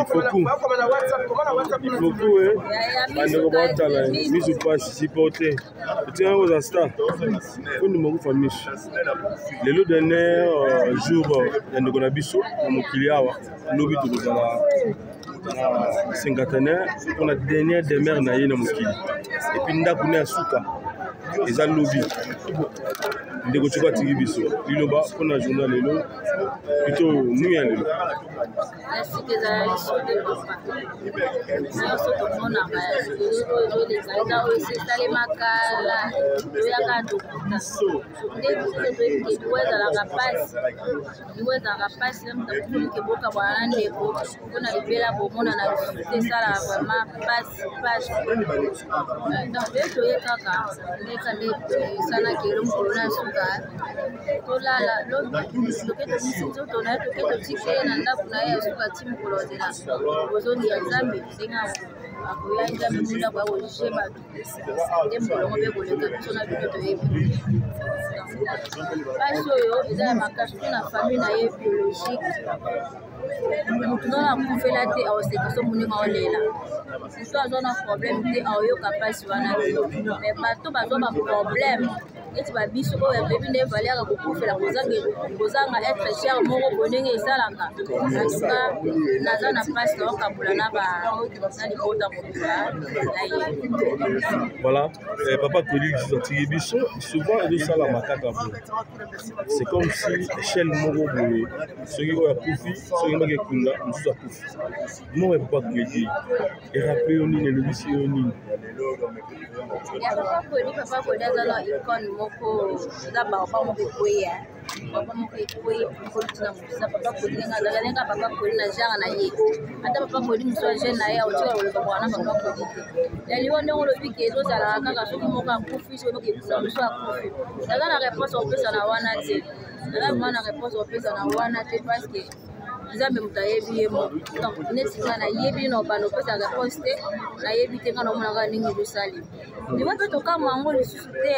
Ifoku bandeko baotala miso mpasi supporte otikaka kozala star ondima kufa miso lelo dernier euh, jour ya ndeko na biso na mokili awa lobi tokozala na cinquantenaire mpona dernière demeure na ye na mokili epuis ndako ne ya suka eza lobi ndeko tiko atiki biso liloba mpona journal lelo plutôt nui ya lelo Nasika ezala lisusu te papa nyonso tomonaka oyo ezoleka eza oyo esi esalema kala toyaka tokuta nde biso toyebi ke liwa ezalaka mpasi liwa ezalaka mpasi na moto akufeli ke bokabwana na ndeko mpona libela bomonana lisusu te esalaka vraiment mpasi mpasi donc nde toye kaka ndeka nde esalaki elo mokolo na suka tolala toke tobisi nzoto na ye toke totiki ye na ndako na ye ya suka ti mokolo azela bozongi ya nzambe ndenge akoya nzambe mo ndako ya kojuge bato nde mokolo yango mpe koleka biso na bino toyebi mpasi oyo eza ya makasi to na famille na ye biologique motu nano akufela te aoseka so moninga olela motu azwa na problème te aoyoka mpasi wana te mais bato bazwa baproblème neti babiso oyo toyebi nde valeur ya kokufela kozanga être cher moko boye ndenge esalaka antuka naza na mpasi naokabola na na libota mobimba na ye voilà eh, papa koli lisusu atiki biso souvent ezosalama kaka boye c'est comme si échelle moko boye soki oyo akufi soki mbaki ekunda mosusu akufi moko ya papa kwedi eraple yo nini elobisi yo nini Ya papa Koli, papa Koli aza na icone moko eza baoba moko ekweya papa moko ekweyi ekoli ntina mosisa papa Koli ndenge azalaka ndenge papa Koli na genre na ye ata papa Koli mosu ya jeune na ye akotika koloba kwana na papa Koli te ya liwa ndenge olobi ke ezozalaka kaka soki moko akufi soki moko ekuna mosu akufi naza na réponse kopesa na wana te naza vraiment na réponse kopesa na wana te parce que nzambe moto ayebi ye moko donc neti nga nayebi na obanda opesa réponse te nayebi te nga naomona kaka ndenge ezosalema liwa mpe tokamwa yango lisusu te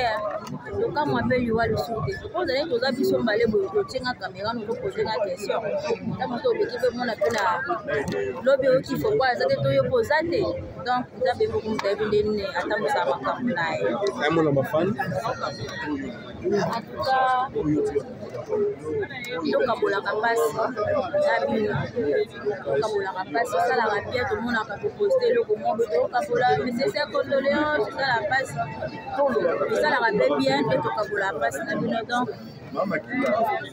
tokamwa mpe liwa lisusu te okozali toza biso mbale boye otie nga kamera nozopose nga question ntango mosusu obeki mpe mona mpe na lobi oyoki fokwa aza te to yo mpe oza te donc nzambe moko moto ayebi nde nini atambwisaka makambo na ye amona bafani En tout cas, tokabolaka mpasi na bino tokabolaka mpasi esalaka bien tomonaka toposte eloko moko tokabola mesese condoléance esalaka mpasi esalaka mpe bien nde tokabolaka mpasi na bino donc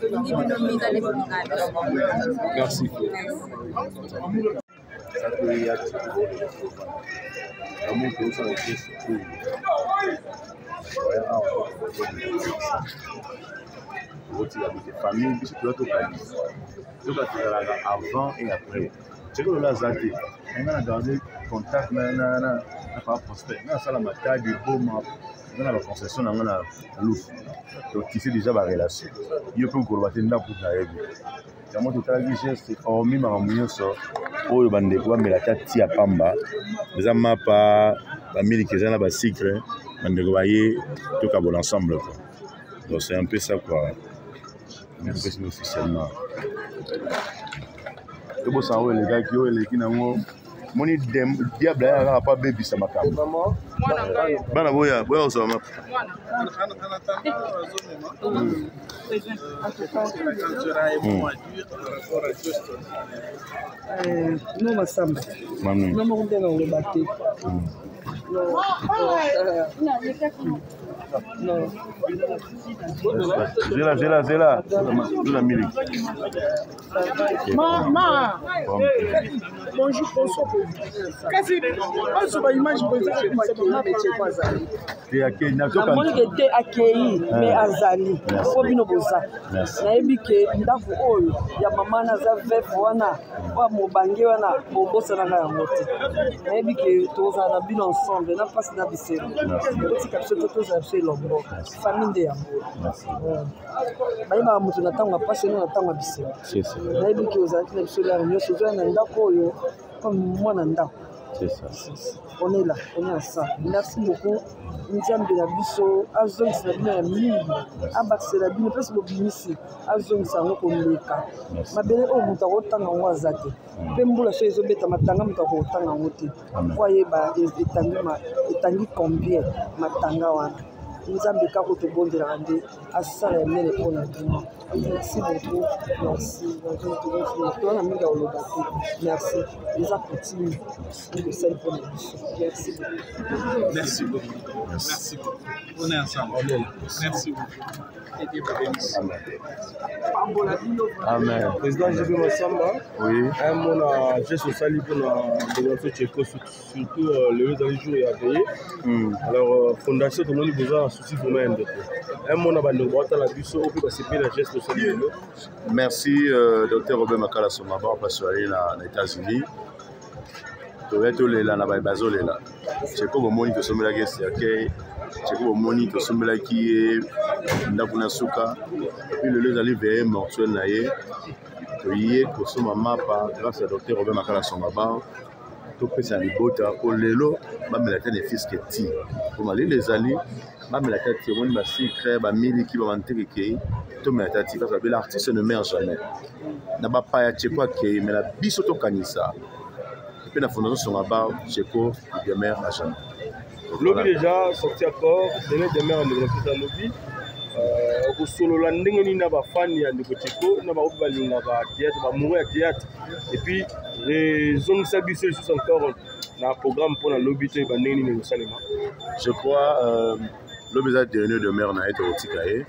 tolingi bino mingi nde bolingaka biso merci merci okotika bite famille biso toza tokanisa soki tozalaka avant et après soki lola aza te nga na garde contact na papa prosper nga nasala matadi boma nga na baconcession na nga na lufu totise déjà barelation yo mpe okoloba te ndako nayebi yango totalaki geste hormis makambo nyonso oyo bandeko bamela ata ti ya pamba eza mapa bamiliki eza na basucre bandeko baye tokabola ensemble quoi donc c'est un peu ça quoi topesi officiellement tobosana oyo elekaki oyo eleki nango moni diable ayaka kaka mpo abebisa makambo bana boya boya kozwa mapa No masamba nga moko mpe nakoloba te zela zela zela zela miliki Ma, ma. Bonjour, bonsoir. Kasi bazwa ba image namoni ke te akei me azali po bino boza nayebi ke ndako oyo ya mama na aza veuve wana oyo mobange wana bobosanaka yango te. Nayebi ke tozala na bino ensemble na mpasi na bisengo, otika biso te, tozala biso elongo, famille nde yango. Bayebaka moto na ntango ya mpasi no na ntango ya bisengo. Nayebi ke ozalaki na biso lare nyonso, ozoya na ndako oyo comme mwana ndako. On est là, on est ensemble. Merci beaucoup. Nzambe na biso azongisa bino ya mingi, abakisela bino mpesi bobimisi, azongisa yango koleka mabele oyo moto akotanga yango aza te. Mpe mbula so ezobeta matanga, moto akotanga yango te po ayeba etangi combien matanga wana. Nzambe kaka tobondelaka nde asala ya minene mpona bino. Merci beaucoup, merci. Toza na mingi ya koloba te. Merci, eza coutume nde tosali mpona biso. Merci beaucoup. Merci beaucoup. Merci beaucoup. On est ensemble. Merci beaucoup. Et Dieu vous bénisse. Pambola bino. Amen. Président JP Massamba. Oui. Un mot na geste osali mpona ndeko na biso Tcheko, surtout lelo ezali jour ya veille. Alors fondation tomoni boza na souci vraiment ya ndeko. Un mot na bandeko baotala biso oyo mpe basepeli na geste osali lelo. Merci, Dr Robert Makala Somaba, place aller na États-Unis. Toya tolela na baye bazolela. Tcheko bomoni tosombelaki ye cercueil, Tcheko bomoni tosombelaki ye ndako na suka, et puis lelo ezali veillée mortuaire na ye, toye kosomba mapa grâce à Dr Robert Makala Songaba, topesa libota po lelo bamela te ne fiske ti po malili ezali, bamela te ti omoni basucre, bamiliki, bamanteke ekei, tomela te ti parce que l'artiste ne meurt jamais. Na bapaya Tcheko akei, mais na biso tokanisa mpe na fondation Songaba, Tcheko demeure à jamais. Lobi déjà sorti accord dene demeure ndeko na biso lobi okosolola ndenge nini na bafani ya ndeko Tcheko, na baoyo balingaka théâtre, bamoureux ya théâtre, et puis ezongisa biso lisusu encore na programme mpona lobi, toyeba ndenge nini ekosalema? Je crois lobi eza dernier demeure na ye, tokotika ye,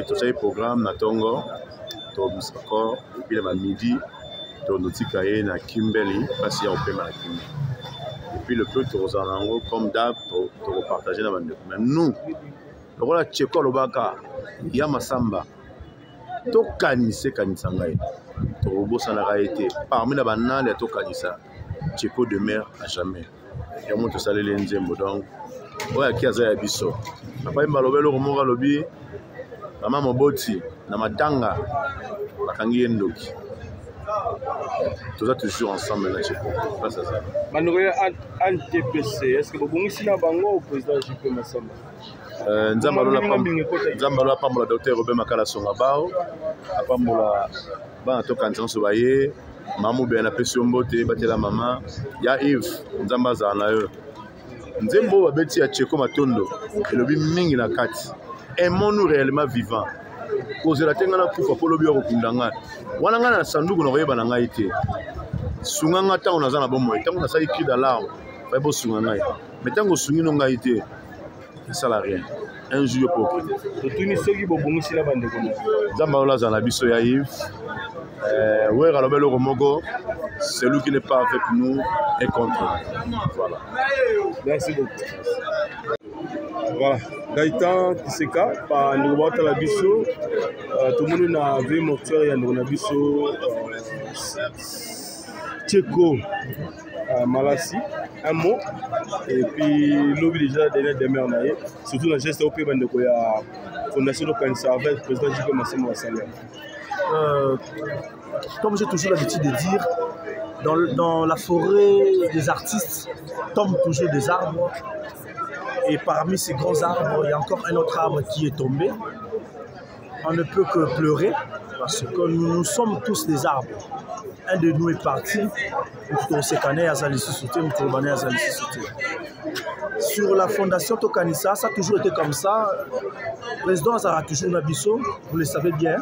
tosali programme na ntongo, tobimisa corps, et puis na bamidi tonotika ye na Kimbeli, mpasi ya kopema na Kimbeli, et puis le peu tokozala na yango comme d'hab tokopartage na bandeko. Mais nous, lokola Tcheko alobaka ya Masamba, tokanisa ekanisa ngai, tokobosanaka ye te parmi na banale ya tokanisa. Tcheko demeure à jamais, yango tosaleli nzembo. Donc oyo aki aza ya biso. Papa Yemba alobi eloko moko, alobi mama moboti na matanga bakangi ye ndoki. Toza toujours ensemble na Tcheko, place aza. Bandeko ya ANTPC, est ce que bobongisi na bango, président JP Masamba? Nzambe alola apambola Docteur Robert Makala Songa Bao, apambola bana tokanisa nyonso baye. Mama Mobele, napesi yo mbote, batela mama ya Yves, Nzambe azala na yo. Nzembo oyo babeti ya Tcheko Matondo elobi mingi na kati: aimons-nous réellement vivant, kozela te ngai nakufa mpo lobi ya kokunda ngai wana ngai na sanduku na koyeba na ngai te. Sunga ngai ntango naza na bomoi, ntango nasali cri d'alarme fai bosunga ngai, mais ntango osungi no ngai te, esala rien, un jour yo mpo okende. Totuni soki bobongisi na bandeko na Nzambe alola azala na biso ya Yves. Wera alobi eloko moko: celui qui n'est pas avec nous est contre nous. Voilà. Merci beaucoup. Voilà, Gaëtan Kiseka, bandeko baotala biso, tomoni na veillée mortuaire ya ndeko na biso Tcheko Malasi. Un mot, et puis lobi déjà dernière demeure na ye, surtout na geste oyo mpe bandeko ya fondation Tokanisa avec président JP Masamba basali. Comme j'ai toujours l'habitude de dire, dans la forêt des artistes tombent toujours des arbres. Et parmi ces grands arbres, il y a encore un autre arbre qui est tombé. On ne peut que pleurer parce que nous sommes tous des arbres. Un de nous est parti. Sur la fondation Tokanisa, ça a toujours été comme ça. Le président azala toujours na biso, vous le savez bien.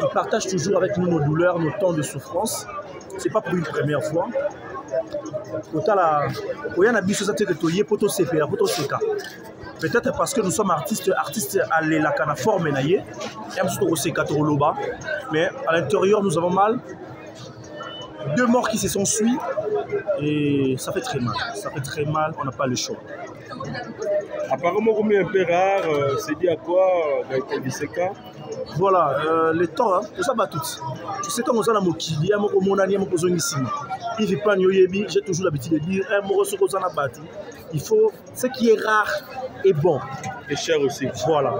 Il partage toujours avec nous nos douleurs, nos temps de souffrance. C'est pas pour une première fois. Kotala koya na biso eza te ke toye mpo tosepela, mpo toseka. Peut-être parce que nous sommes artistes, artistes alelaka na forme na ye ya mosusu, tokoseka, tokoloba, mais à l'intérieur nous avons mal. Deux morts qui se sont suivis et ça fait très mal. Ça fait très mal, on n'a pas le choix. Apparemment, comme un peu rare, euh, c'est dit à quoi, Gaëtan Biseka Voilà, euh, le temps, hein, tout ça bat tout. Tu sais, quand on a mokili, ya moko monani, ya moko zongi nsima. Yves Pan Yoyebi, j'ai toujours l'habitude de dire, un moko soko oza na bato, il faut, ce qui est rare est bon. Et cher aussi. Voilà.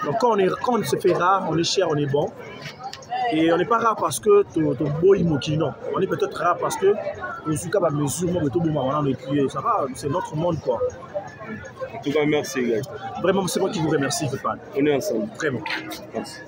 Donc quand on, est, quand on se fait rare, on est cher, on est bon. Et on n'est pas rare parce que toboyi mokili, non. On est peut-être rare parce que tozuka ba mesure moko toboma wana et puis ça va, c'est notre monde quoi. En tout cas, merci gars. Vraiment, c'est moi qui vous remercie, Pan. On est ensemble. Vraiment. Merci.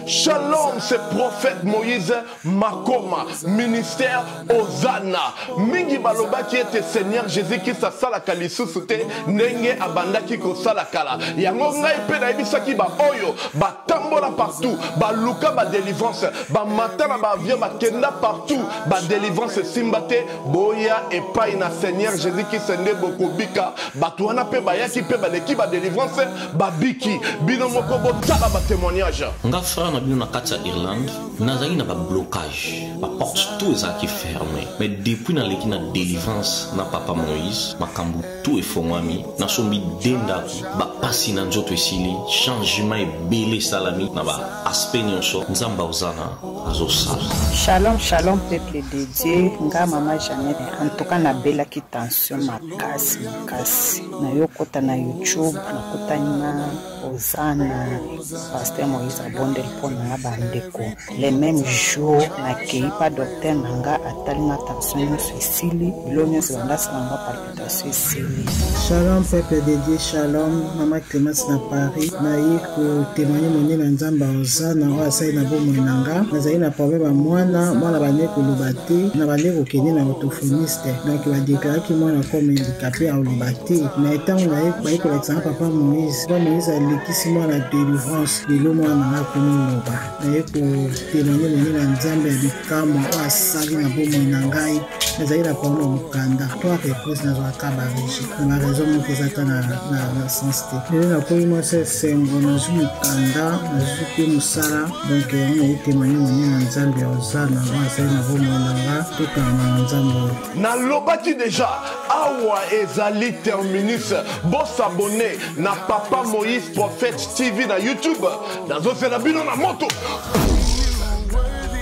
Shalom, c'est prophète Moïse Makoma, ministère Hosanna. Mingi balobaki ete Seigneur Jésus-Christ asalaka lisusu te ndenge abandaki kosala kala. Yango ngai mpe nayebisaki ba oyo batambola partout, baluka ba délivrance, bamata na ba avion, bakenda partout, ba délivrance esimba te, boya epai na Seigneur Jésus-Christ nde bokobika. Bato wana mpe bayaki mpe baleki ba délivrance, babiki. Bino moko botala ba témoignage. Nga frère na bino na kati ya Irlande, nazalaki na ba blocage, ba porte tout ezalaki fermé. Mais depuis naleki na délivrance na papa Moïse, makambo tout efongwami, nasombi de ndako, ba pasi na nzoto esili, changement ebele esalami na ba aspect nyonso. Nzambe Ozana azosala. Shalom shalom peuple de Dieu, nga mama Jeannette, en tout cas nabelaki tension makasi makasi, nayokota na YouTube nakutani na Ozana pasteur Moïse abondeli mpo na nga bandeko. Le même jour nakei pa docteur na nga atali nga tension nyonso esili, bilo nyonso banda asala nga palpitation esili. Shalom peuple de Dieu, shalom mama Clemence na Paris. Naye kotémoigne monene na Nzambe ya Ozana oyo asali na bomoi na nga. Nazali na problème ya mwana, mwana bande koloba te, na bande kokende na orthophoniste, donc badeklaraki mwana comme handicapé aloba te. Mais ntango naye baye kolakisa nga papa Moïse, papa Moïse alekisi mwana délivrance, lelo mwana na nga akomi loba. Naye kotémoigne monene na Nzambe ya bikamwa oyo asali na bomoi na ngai. Nazali na problème ya mokanda, trois reprises nazwaka barejet na baraison moko eza ata na sens te. Lelo nakomi mwasi esengo, nazwi mokanda, nazwi mpe mosala, donc yango naye témoigne monene na Nzambe ya Ozana oyo asali na bomoi na nga. Tokanga na Nzambe oyo. Nalobaki deja awa ezali terminus. Bosabone na Papa Moïse Prophète TV na YouTube. Nazozela bino na moto.